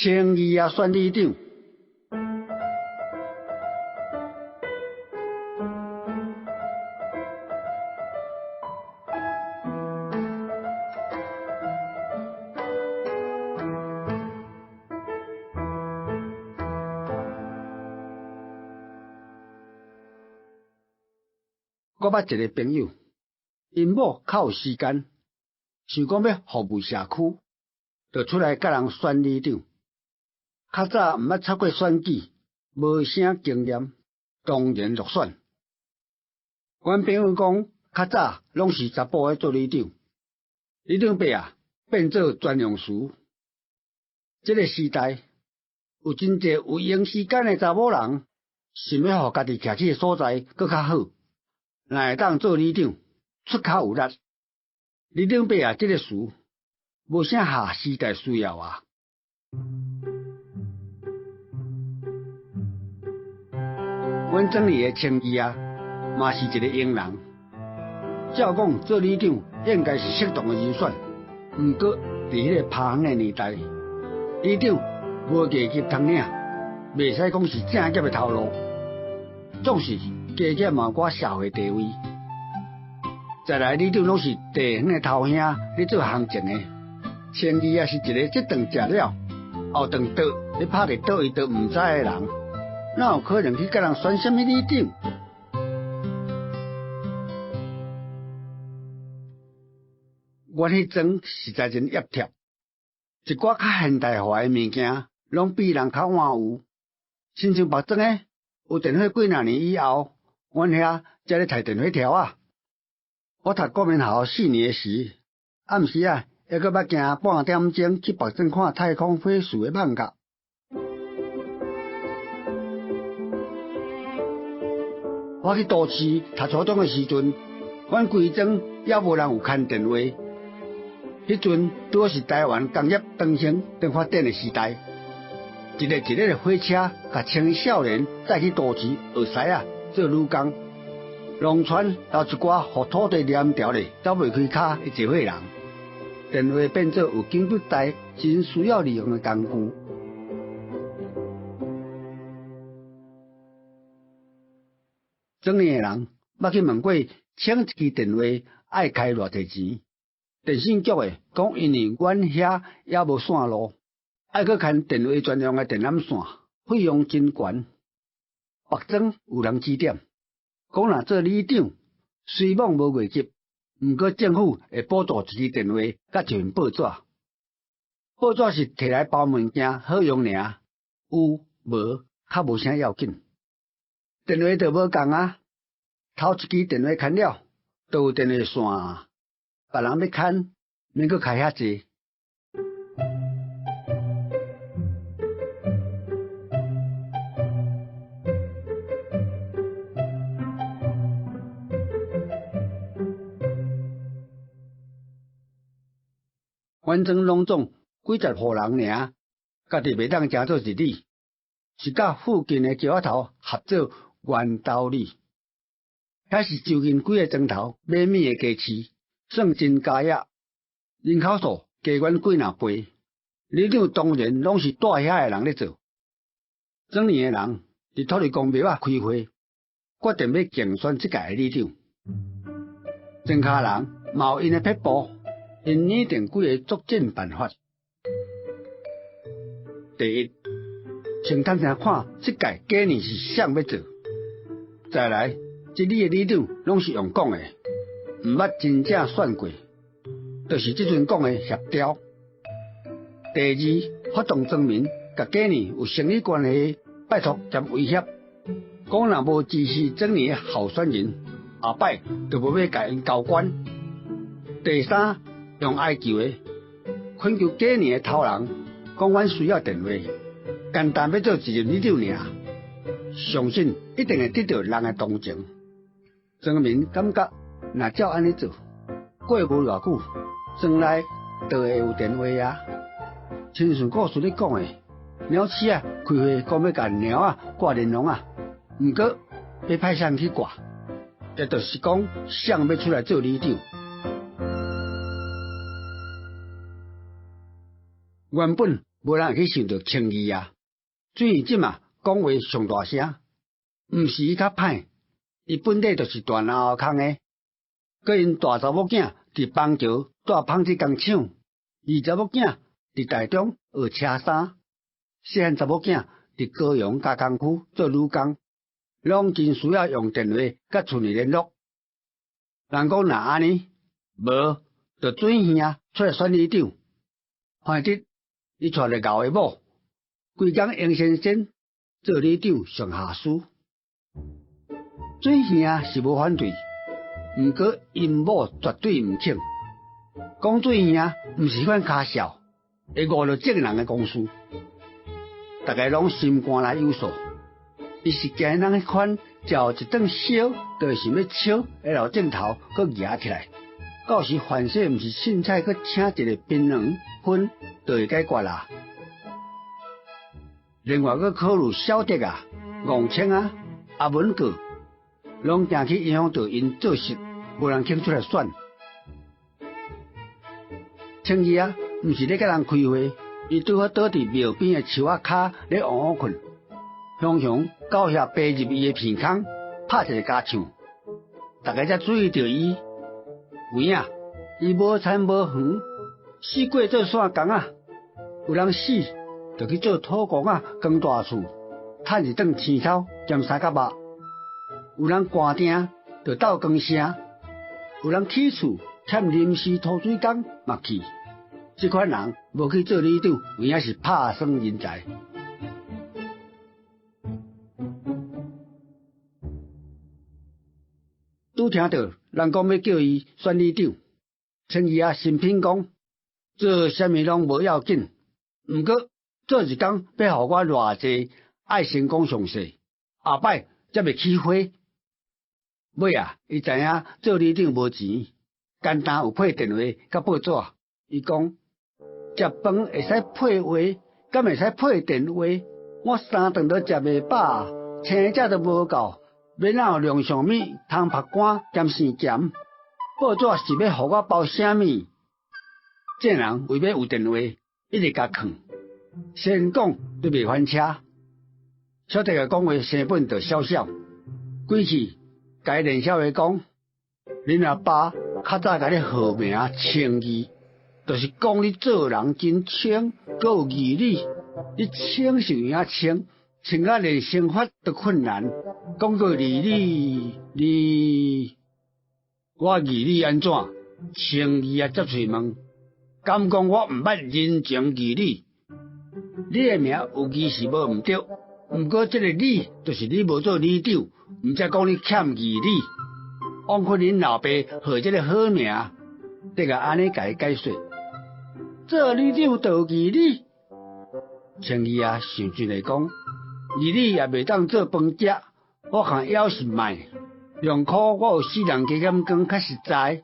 清義仔選里長。我捌一個朋友，𪜶某較有時間，想講欲服務社區，就出來佮人選里長。較早毋捌插過選舉，無啥經驗，當然落選。阮朋友講，較早攏是查埔咧做里長，里長伯啊變做專用詞。這个時代有真濟有閒時間的查某人，想欲予家己徛起的所在閣較好。若會當做里長，出較有力。里長伯啊，這个詞無啥合時代需要啊。阮庄里的清義啊，嘛是一个閒人。照講做里長應該是適當的人選，毋過佇彼个拍園的年代，里長無階級通領，袂使講是正業的頭路，總是加減有寡社會地位。再來，里長攏是地方的頭兄咧做行政的，清義也是一个這頓食了，後頓倒咧拍佇佗位都毋知的人，哪有可能去佮人選啥物里長？阮彼陣實在真掖貼，一寡較現代化的物件，攏比人較晚有。親像別莊的有電火幾若年以後，阮遐才咧提電火條仔。我讀國民學校四年時，暗時仔猶閣捌行半點鐘去北莊看太空飛鼠的艋舺。我去都市讀初中的時陣，阮規莊猶無人有牽電話。彼陣拄好是台灣工業轉型轉發展的時代，一列一列的火車共青少年載去都市學師仔做女工。農村留一寡予土地黏牢咧，走袂開跤的一歲人，電話變做有緊急代真需要利用的工具。莊裡的人捌去問過，請一支電話愛開偌濟錢？電信局的講，因為阮遐猶無線路，愛閣牽電話專用的電纜線，費用真懸。北莊有人指點，講若做里長，雖罔無月入，毋過政府會補助一支電話佮一份報紙。報紙是提來包物件好用爾，有無較無啥要緊。電話就無仝啊，頭一支電話牽了，就有電話線啊。別人欲牽，免閣開遐濟。阮庄攏總幾十戶人爾，家己袂當成做一里，是佮附近的橋仔頭合做源頭里。遐是就近幾个莊頭買物的街市，算真佳仔。人口數加阮幾若倍，里長當然攏是住遐的人咧做。莊裡的人佇土地公廟仔開會，決定欲競選這屆的里長。莊跤人嘛有𪜶的撇步，𪜶擬定幾个作戰辦法。第一，先探聽看這屆假年是啥欲做。再來，這里的里長攏是用講的，毋捌真正選過，就是這陣講的協調。第二，發動莊民佮假年有生理關係，拜託兼威脅，講若無支持莊年的候選人，後擺就無欲共𪜶交關。第三，用哀求的，懇求假年的頭人，講阮需要電話，簡單欲做一任里長爾，相信一定會得到人的同情。莊民感覺若照按呢做，過無偌久，莊內就會有電話啊。親像故事咧講的，鳥鼠仔開會講欲共貓仔掛連籠仔，毋過欲派誰去掛，也就是講誰欲出來做里長。原本無人會去想著清義啊。水耳這馬講話上大聲，毋是伊較歹，伊本底就是大腦空的。閣𪜶大查某囝佇邦橋帶紡織工廠，二查某囝佇台中學車衫，細漢查某囝佇高雄加工區做女工，攏真需要用電話佮厝內聯絡。人講若按呢，無就水耳出來選里長，反正伊娶著𠢕的某，規工閒仙仙做里長上下司。水耳是無反對，毋過𪜶某絕對毋肯。講水耳毋是彼款跤數，會誤著眾人的公事，逐家攏心肝內有數。伊是驚人彼款食予一頓燒，就會想欲笑，會老鏡頭閣夯起來。到時凡勢毋是凊彩閣請一个檳榔薰，就會解決啦。另外閣考慮小德啊、戇青啊、阿文哥，攏驚去影響著𪜶做事，無人肯出來選。清義啊，毋是咧佮人開會，伊拄好倒佇廟邊的樹仔跤咧癢癢睏。雄雄狗俠爬入伊的鼻空，拍一个尻唱，逐家才注意著伊。有影，伊無田無園，四過做散工仔，有人死，就去做土工仔，扛大厝，趁一頓青草兼三角肉。有人寒定，就鬥扛城；有人起厝欠臨時塗水工嘛去。這款人無去做里長，有影是拍算人才。拄聽著人講欲叫伊選里長，清義仔心品講，做啥物攏無要緊，毋過做一工欲予我偌濟，愛先講詳細，後擺才袂起火。尾仔，伊知影做里長無錢，簡單有配電話佮報紙。伊講，食飯會使配話，敢會使配電話？我三頓都食袂飽，青食都無夠。欲哪有涼上物通曝乾兼生鹹？報紙是欲予我包啥物？這人為欲有電話，一直共囥，先講都袂翻車。小弟個講話生本就痟痟，鬼去共伊練痟話講，恁阿爸較早共你號名清義，就是講你做人真清，閣有義理。你清是有影清，清甲連生活都困難。講過義理，你我義理按怎？清義啊，接喙問，敢講我毋捌人情義理？你的名有義是無毋對，毋過這个理就是你無做里長，毋才講你欠義理。枉費恁老爸號這个好名，得共按呢共伊解說。做里長就有義理，清義啊想盡來講，義理也袂當做飯食。我看猶是莫，兩箍我有死人加減光較實在。